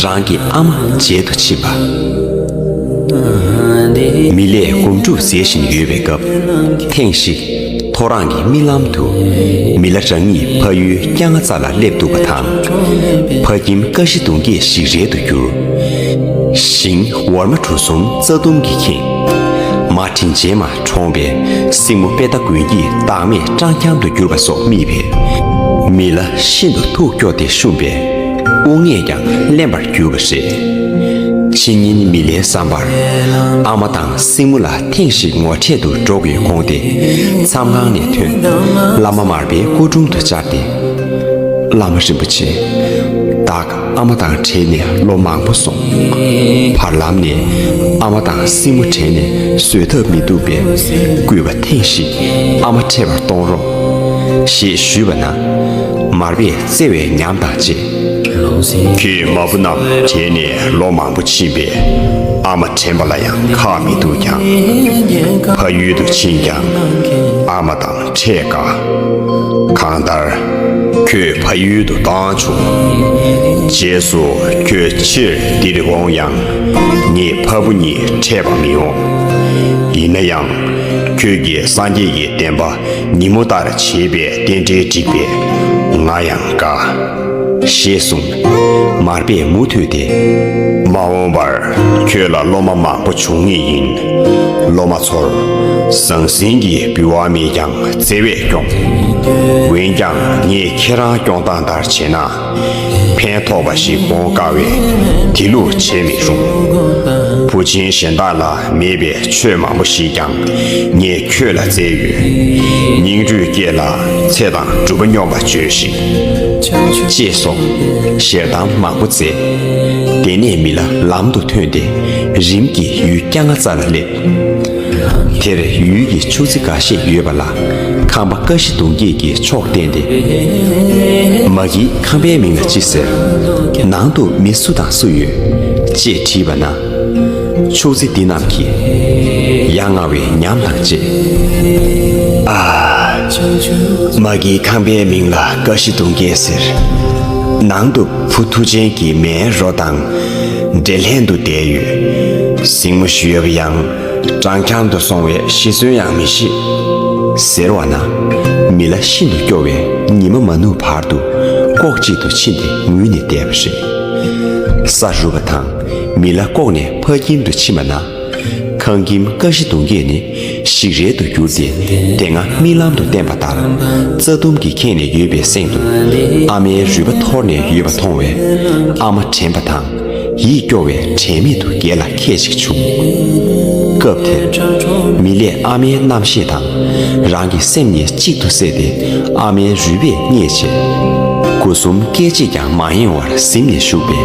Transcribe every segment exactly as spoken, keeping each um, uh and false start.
རང་གི་ཨ་མ་མཇལ་དུ་ཕྱིན་པ། མི་ལས་སྒོམ་སྒྲུབ་མཛད་བཞིན་ཡོད་པའི་སྐབས། ཐེངས་ཤིག་ཐོ་རངས་ཀྱི་རྨི་ལམ་དུ། མི་ལ་རང་ཉིད་ཕ་ཡུལ་སྐྱ་རྔ་རྩ་ལ་སླེབས་འདུག་པ་དང་། ཕ་ཁྱིམ་ཀ་ཤི་གདུང་རྒྱས་ཞིག་རལ་དུ་གྱུར། ཞིང་འོར་མ་གྲུ་གསུམ་རྩྭ་ཟླུམ་གྱིས་ཁེངས། མ་དྲིན་ཆེན་མ་གྲོངས་པས་སྲིང་མོ་པེ་ཏ་དགུན་གྱི་བདག་མེད་སྤྲང་འཁྱམ་དུ་གྱུར་པ་སོགས་རྨིས་པས། མི་ལ་ཤིན་ཏུ་ཐུགས་སྐྱོ་སྟེ་བཤུམས་པས། དབུགས་ངལ་ཀྱང་ལེན་པར་གྱུར་པ་རེད། ཕྱི་ཉིན་མི་ལའི་བསམ་པར། ཨ་མ་དང་སྲིང་མོ་ལ་ཐེངས་ཤིག་ངོ་འཕྲད་དུ་འགྲོ་དགོས་དགོངས་ཏེ། མཚམས་ཁང་ནས་ཐོན། བླ་མ་མར་པའི་སྐུ་དྲུང་དུ་བཅར་ཏེ། བླ་མ་རིན་པོ་ཆེ། བདག་ཨ་མ་དང་བྲལ་ནས་ལོ་མང་པོ་སོང་། བར་ལམ་ནས་ཨ་མ་དང་སྲིང་མོ་བྲལ་ནས་བཟོད་ཐབས་མི་འདུག་པས། སྐུད་པ་ཐེངས་ཤིག་ཨ་མ་འཕྲད་པར་གཏོང་རོགས། ཞེས་ཞུས་པ་ན། མར་པས་བརྩེ་བའི་ཉམས་དང་བཅས། ཁྱེད་མ་བུ་རྣམས་བྲལ་ནས་ལོ་མང་པོ་ཕྱིན་པས། ཨ་མ་དྲན་པ་ལ་ཡང་ཁག་མི་འདུག་ཀྱང་། ཕ་ཡུལ་དུ་ཕྱིན་ཀྱང་ཨ་མ་དང་འཕྲད་དཀའ། གང་ལྟར་ཁྱོད་ཕ་ཡུལ་དུ་བཏང་ཆོག། རྗེས་སུ་ཁྱོད་ཕྱིར་འདིར་འོང་ཡང་། ངེད་ཕ་བུ་གཉིས་འཕྲད་པ་མི་འོང་། ཡིན་ན་ཡང་། ཁྱོད་ཀྱིས་སངས་རྒྱས་ཀྱི་བསྟན་པ་ཉིན་མོ་ལྟར་བྱེད་པའི་རྟེན་འབྲེལ་བསྒྲིགས་པས་ང་ཡང་དགའ། ཞེས་གསུངས། མར་པས་མུ་མཐུད་དེ། མ་འོངས་པར་ཁྱོད་ལ་སློབ་མ་མང་པོ་འབྱུང་ངེས་ཡིན། སློབ་མ་ཚོར་ཟང་ཟིང་གི་འབུལ་བ་མེད་ཀྱང་བརྩེ་བས་སྐྱོང་། འོན་ཀྱང་ངས་ཁྱེད་རང་སྐྱོང་སྟངས་ལྟར་བྱས་ན། ཕན་ཐོགས་པ་ཞིག་འོང་དཀའ་བས་དེ་ལུགས་བྱེད་མི་རུང་། བུ་ཆེན་གཞན་དག་ལ་མེད་པའི་ཆོས་མང་པོ་ཞིག་ཀྱང་ངས་ཁྱོད་ལ་བསྩལ་ཡོད། སྙིང་རུས་བསྐྱེད་ལ་ཚེ་དང་སྒྲུབ་པ་སྙོམས་པར་བྱོས་ཤིག། ཅེས་སོགས་ཞལ་གདམས་མང་པོ་མཛད། དེ་ནས་མི་ལ་ལམ་དུ་ཐོན་ཏེ་རིམ་གྱིས་ཡུལ་སྐྱ་རྔ་རྩ་ལ་སླེབས། དེར་ཡུལ་གྱི་ཆུ་རྩི་འགའ་ཤས་ཡོད་པ་ལ་ཁང་པ་ཀ་ཤི་གདུང་རྒྱས་ཀྱི་ཕྱོགས་བསྟན་ཏེ། མ་གི་ཁང་པའི་མིང་ལ་ཅི་ཟེར། ནང་དུ་མི་སུ་དང་སུ་ཡོད། ཅེས་དྲིས་པ་ན། ཕྱུགས་རྫི་འདི་རྣམས་ཀྱིས། ཡ་ང་བའི་ཉམས་དང་བཅས། ཨ། མ་གི་ཁང་པའི་མིང་ལ་ཀ་ཤི་གདུང་རྒྱས་ཟེར། ནང་དུ་བུ་མཐུ་ཆེན་གྱི་མའི་རོ་དང་འབྲེལ་ལྷན་དུ་བསྡད་ཡོད། སྲིང་མོ་ཞིག་ཡོད་པ་ཡང་སྤྲང་འཁྱམ་དུ་སོང་བས་ཤི་གསོན་ཡང་མི་ཤེས། ཟེར་བ་ན། མི་ལ་ཤིན་ཏུ་སྐྱོ་བས་ཉི་མ་མ་ནུབ་བར་དུ་ལྐོག་ཅིག་ཏུ་ཕྱིན་ཏེ་ངུས་ནས་བསྡད་པ་རེད། ས་རུབ་པ་དང་མི་ལ་ལྐོག་ནས་ཕ་ཁྱིམ་དུ་ཕྱིན་པ་ན། ཁང་ཁྱིམ་ཀ་ཤི་གདུང་རྒྱས་ནི་ཞིག་རལ་དུ་གྱུར་ཏེ། དེ་སྔ་རྨི་ལམ་དུ་བསྟན་པ་ལྟར་རྩྭ་ལྡུམ་གྱིས་ཁེངས་ནས་ཡོད་པའི་གསེང་དུ་ཨ་མའི་རུས་པ་འཐོར་ནས་ཡོད་པ་མཐོང་བས། ཨ་མ་དྲན་པ་དང་ཡིད་སྐྱོ་བས་དྲན་མེད་དུ་བརྒྱལ་ལ་ཁད་ཅིག་བྱུང་། སྐབས་དེར་མི་ལས་ཨ་མའི་རྣམ་ཤེས་དང་རང་གི་སེམས་གཉིས་གཅིག་ཏུ་བསྲེས་ཏེ། ཨ་མའི་རུས་པས་མཉེས་བྱས། སྒོ་གསུམ་སྐད་ཅིག་ཀྱང་མ་ཡེངས་བར་གཟིམས་ནས་བཞུགས་པས།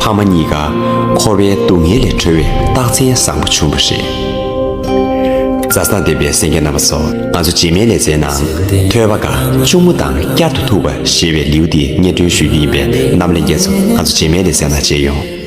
ཕ་མ་གཉིས་ཀ་འཁོར་བའི་སྡུག་བསྔལ་ལས་གྲོལ་བའི་རྟགས་མཚན་བཟང་པོ་བྱུང་བ་རེད། མཛའ་བརྩེ་ལྡན་པའི་གསན་མཁན་རྣམ་པ་ཚོ། ང་ཚོ་རྗེས་མའི་ལེ་ཚན་ནང་། ཐོས་པ་དགའ་གཅུང་མོ་དང་བསྐྱར་དུ་ཐུག་པ་ཞེས་པའི་ལེའུ་འདི་སྙན་སྒྲོན་ཞུ་རྒྱུ་ཡིན་པས། རྣམ་པ་ལྷན་རྒྱས་ཚོ་ང་ཚོ་རྗེས་མའི་ལེ་ཚན་ནང་མཇལ་ཡོང་།